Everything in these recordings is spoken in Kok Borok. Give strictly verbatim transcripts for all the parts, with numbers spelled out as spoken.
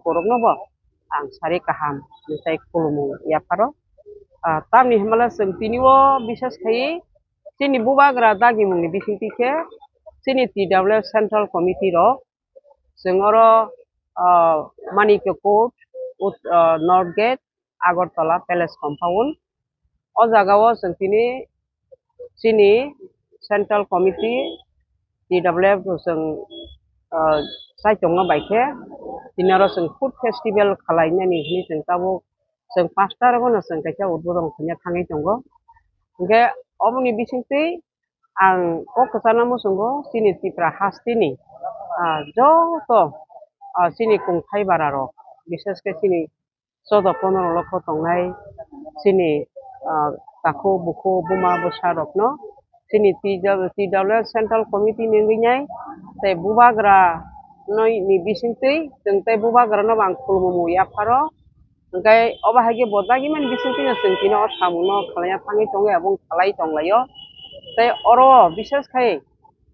Borokno bo ang sari kaham tei khulumung yapharo. Ah, tamni hwnba le chwng tini o bises khai chini bubagra dagimungni bisingtwi khe chini T W F Central Committee rok chwng oro, ah, Manikya Court, ut-, ah, North Gate, Agartala Palace Compound. O jaga o chwng tini chini Central Committee T W F bo chwng, ah, chaitongo bai khe tini oro chwng food festival khwlainani hwnwi chwng tabuk chwng panchta rogo no chwng kaisa udbodon khaina thangwi tongo. Hinkhe oboni bisingtwi ang kok kwchana muchungo chini Tipra hasteni, ah, joto, ah, chini kungthai bara rok, bises khe chini choudo pondro lokho tongnai chini, ah, takhuk bukhuk buma bwsa rokno chini T W F Central Committee ni wngwi nai tei bubagra noi ni bisingtwi chwng tei bubagra no bo ang khulumung yapharo. Hwnkhe obo hai khe bo dagimani bisingtwi no chwng tini o samung no khwlaina thangwi tongo abo wng khalai tonglaio. Tei oro bises khai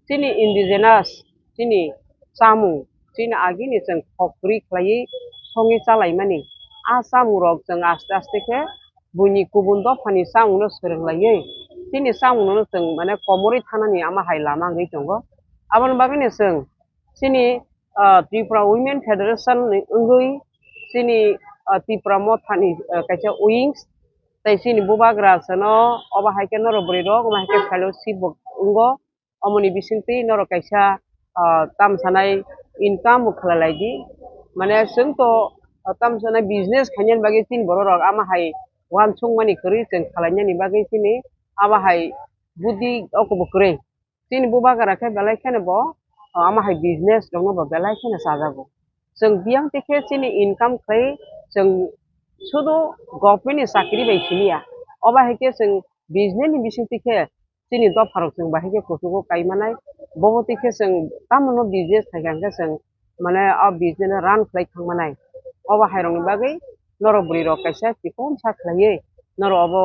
chini indigenous, chini chamung, chini agini chwng khok kwrwi khlaiwi songwi chalaimani. A chamungrok chwng aste aste khe buini kubun dophani chamungno swrwng laiwi chini chamungno chwng, mane, komorwi thanani ama hai lama wngwi tongo. Aboni bagwino chwng chini, ah, Tripura Women Federation ni wngwi chini, ah, Tripura Mothani, ah, kaisa wings tei chini bubagra sano obo hai khe norok bwrwi rok omo hai khe fellowship bo wngo. Omoni bisingtwi norok kaisa, ah, tamsanai income bo khlai lai di. Mane chwng to, ah, tamsanai business khainani bagwi chini borok rok ama hai uansukmani kwrwi chwng khlainani bagwi chini abo hai budi oko bo kwrwi. Chini bubagra khe belai kheno bo, ah, ama hai business rokno bo belai kheno chajago. Chwng biyang twi khe chini income khlai chwng sudu government ni chakri bai simi ya. Obo hai khe chwng business ni bisingtwi khe chini dopharok chwng bahai khe kuchugo kai manai. Bobo twi khe chwng tamo no business khai kha hwnkhe chwng, mane, o business no run khlai thang manai. Obo hai rokni bagwi norok bwrwi rok kaisa chikonsa khlaiwi norok obo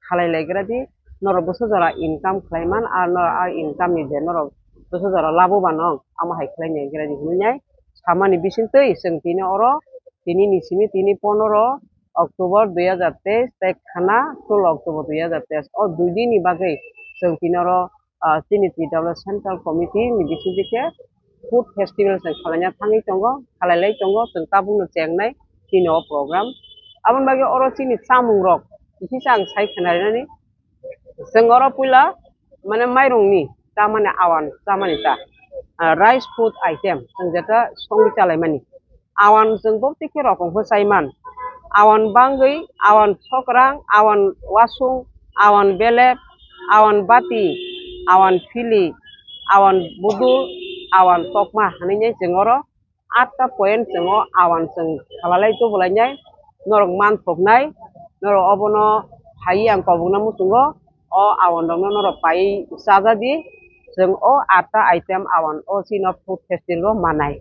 khalai lai gra di, norok bwsa jora income khlai man, ar norok a income ni je norok bwsa jora labo ba nong, amo hai khlai nai gra di hwnwi nai samani bisingtwi chwng tini oro tini ni simi tini pondro October dui hajar teis tei khana solo October dui hajar teis. O dui din ni bagwi chwng tini oro, ah, chini T W Central Committee ni bisingtwi khe food festival chwng khwlaina thangwi tongo, khalai lai tongo, chwng tabukno chengnai chini o program. Aboni bagwi oro chini chamung rok kisa ang sai khwna rinani. Chwng oro puila, mane, mairungni chamani awan, chamani ta, ah, rice food item chwng jeta songwi chalaimani. Awan chwng bopti khe rokong pho chaiman. Awan bangwi, awan sokrang, awan wasung, awan belep, awan bati, awan phili, awan budul, awan tokma hwnwi nai chwng oro atta point chwng o awan chwng khalalai tubulainai, norok manthoknai, norok obono phaiwi ang kobokna muchungo, o awan rokno norok paiwi chaja di, chwng o atta item awan o chini food festival o manai.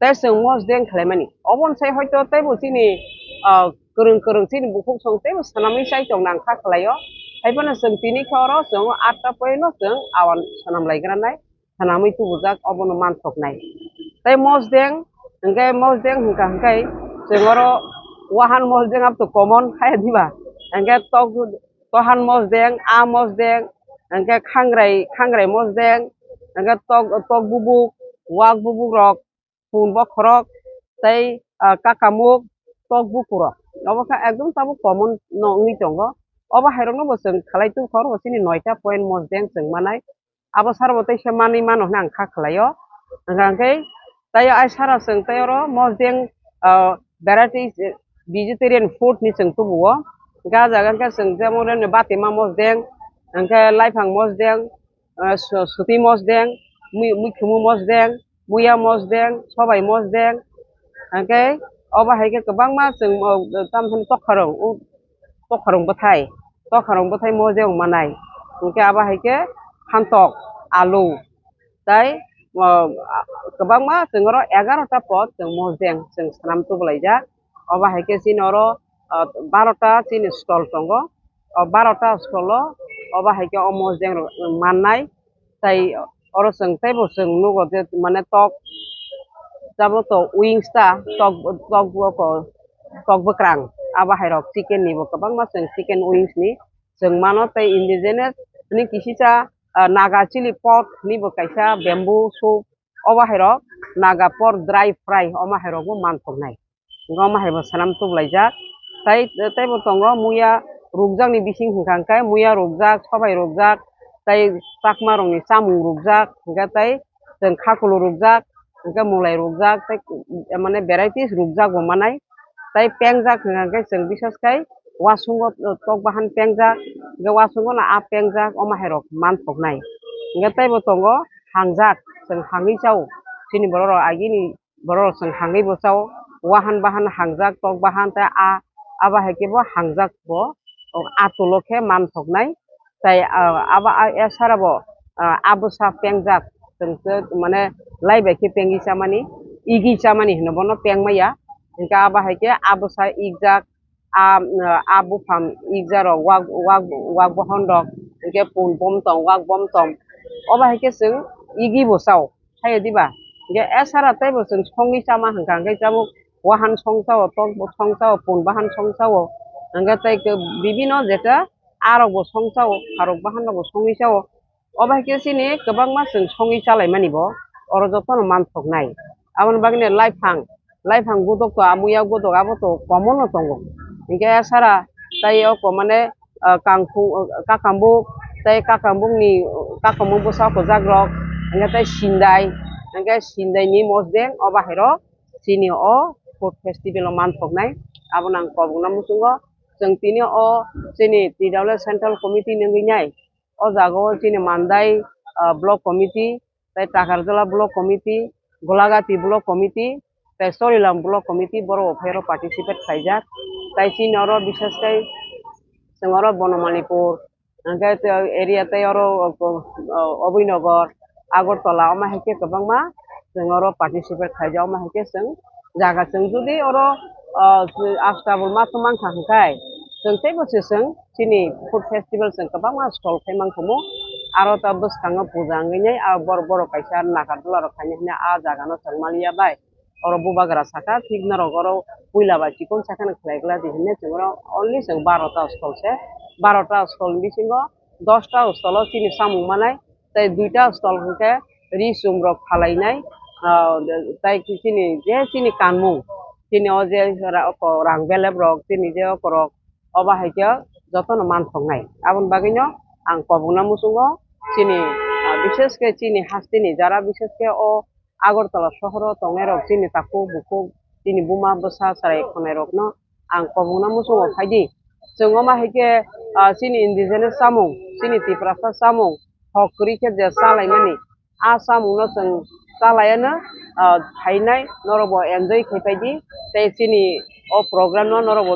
Tei chwng mosdeng khlaimani. Oboni sai hoito teibo chini, ah, kwrwng kwrwng chini bukhuk song teibo swnamwi chai tongna ang kha khlaio. Haiphano chwng tini khe oro chwng atta point no chwng awan swnam laigranai, swnamwi tubujak obono manthoknai. Tei mosdeng, hwnkhe mosdeng hwnkha hwnkhe chwng oro wahan mosdeng abto common hai diba? Hwnkhe tok, tohan mosdeng, a mosdeng, hwnkhe khangrai, khangrai mosdeng, hwnkhe tok, tok bubuk, wak bubuk rok, phun bokhorok tei, ah, kakamuk, tok bukurok. Obo khe ekdom tabuk common no wngwi tongo. Obo hai rokno bo chwng khalai tubukha oro bo chini noita point mosdeng chwng manai. Abo sar bo teisa manwi mano hwnwi ang kha khlaio. Hwnkha hwnkhe tei ai sara chwng tei oro mosdeng, ah, varieties, eh, vegetarian food ni chwng tubuo. Hwnkhe ah jaga hwnkhe chwng jemon rwmani batima mosdeng, hwnkhe laiphang mosdeng, ah, su-, suti mosdeng, mui-, muikhumu mosdeng, muya mosdeng, sobai mosdeng, hwnkhe obo hai khe kwbangma chwng, o, tamo hwn tokharong, o, tokharong bwthai, tokharong bwthai mosdeng manai, hwnkhe abo hai khe phantok, alu, tei, o, kwbangma chwng oro egaroh ta pot chwng mosdeng chwng swnam tubulaijak. Obo hai khe chini oro, ah, baroh ta chini stall tongo. O baroh ta stall o obo hai khe o mosdeng rok mannai. Tai oro chwng teibo chwng nugo je mane tok, tabuk to wings ta tok tok bo ko tok bwkrang abo hai rok chicken ni bo kwbangma chwng chicken wings ni chwng mano tei indigenous ni kisisa, ah, Naga chili pork ni bo kaisa bamboo soup obo hai rok Naga pork dry fry omo hai rok bo man thok nai. Omo hai bo swnam tubulaijak. Tai, tei bo tongo muya rukjak ni bising hwnkha hwnkhe muya rukjak, sobai rukjak, tei chakma rok ni chamung rukjak, hwnkhe tei chwng khakulu rukjak, hwnkhe mulai rukjak, tei mane varieties rukjak bo manai. Tei pengjak hwnkha hwnkhe chwng bisas khai wasungo tok bahan pengjak, hwnkhe wasungo no a pengjak, omo hai rok man thok nai. Hwnkhe tei bo tongo hangjak, chwng hangwi chao, chini borok rok agini borok rok chwng hangwi bo chao, wahan bahan hangjak tok bahan tei a abo hai khe bo hangjak bo, o, a tulo khe man thok nai. Tei, ah, abo a, a sara bo, ah, a bwsa pengjak chwng khe mane lai bai khe pengwi chamani, igwi chamani hino bono peng maya. Hwnkhe abo hai khe a bwsa ikjak, a, a buphang ikjak rok wak, wak, wak bohon rok, hwnkhe pun bom tong, wak bom tong. Obo hai khe chwng igwi bo chao. Hai diba? Hwnkhe esara teibo chwng songwi chama hwnkha hwnkhe tabuk wahan song chao, tok bo song chao, pun bahan song chao. Hwnkhe tei khe bibino jeta arok bo song chao, kharok bahan rok bo songwi chao. Obo hai khe chini kwbangma chwng songwi chalaimani bo oro jotono man thok nai. Aboni bagwi no laiphang, laiphang godok to amuya godok abo to common no tongo. Hwnkhe sara tai oko mane, ah, kangkhung, ah, kakambuk tei kakambukni, kakambuk bwsa oko jak rok, hwnkhe tei sindai, hwnkhe sindai ni mosdeng obo hai rok chini o food festival o man thok nai. Abono ang kobokna muchungo chwng tini o chini T W Central Committee ni wngwi nai. O jaga o chini Mandai, ah, Block Committee, tei Takarjala Block Committee, Golagati Block Committee, tei Sorilam Block Committee borok bo phai oro participate khaijak. Tai chini oro bishesh khe chwng oro Bonomanipur, hwnkhe tei area tei oro, o, o, Obinogor, Agartala, omo hai khe kwbangma chwng oro participate khaijak, omo hai khe chwng jaga chwng jodi oro, o, Astabul ma tongmang kha hwnkhe chwng teibo se chwng chini food festival chwng kwbangma stall khai mangkhomo, aro ta bwskango puja wngwi nai, a bor-, borok kaisa Nagarjula rok khainai hwnwi a jaga no chwng maliya bai. Oro bubagra saka, thik norok oro puila bai chikon sakheno khlai gladi hinwi chwng oro only chwng barota stall se, barota stall bisingo dosta stall o chini samung manai, tei duita stall hwnkhe ri chum rok phalainai, ah, tei chini je chini kanmung, chini o je ra-, oko rang belep rok, chini je oko rok, obo hai khe jotono man thoknai. Aboni bagwino ang kobokna muchungo chini, ah, bishesh khe chini hasteni jara bishesh khe o Agartala sohoro tongnairok chini takhuk bukhuk chini buma bwsa chwrai khwnairokno ang kobokna muchungo phaidi. Chwng omo hai khe, ah, chini indigenous chamung, chini Tiprasa chamung hok kwrwi khe je chalaimani, a chamungno chwng chalaiano, ah, phainai norokbo enjoy khai phaidi tei chini o program no norokbo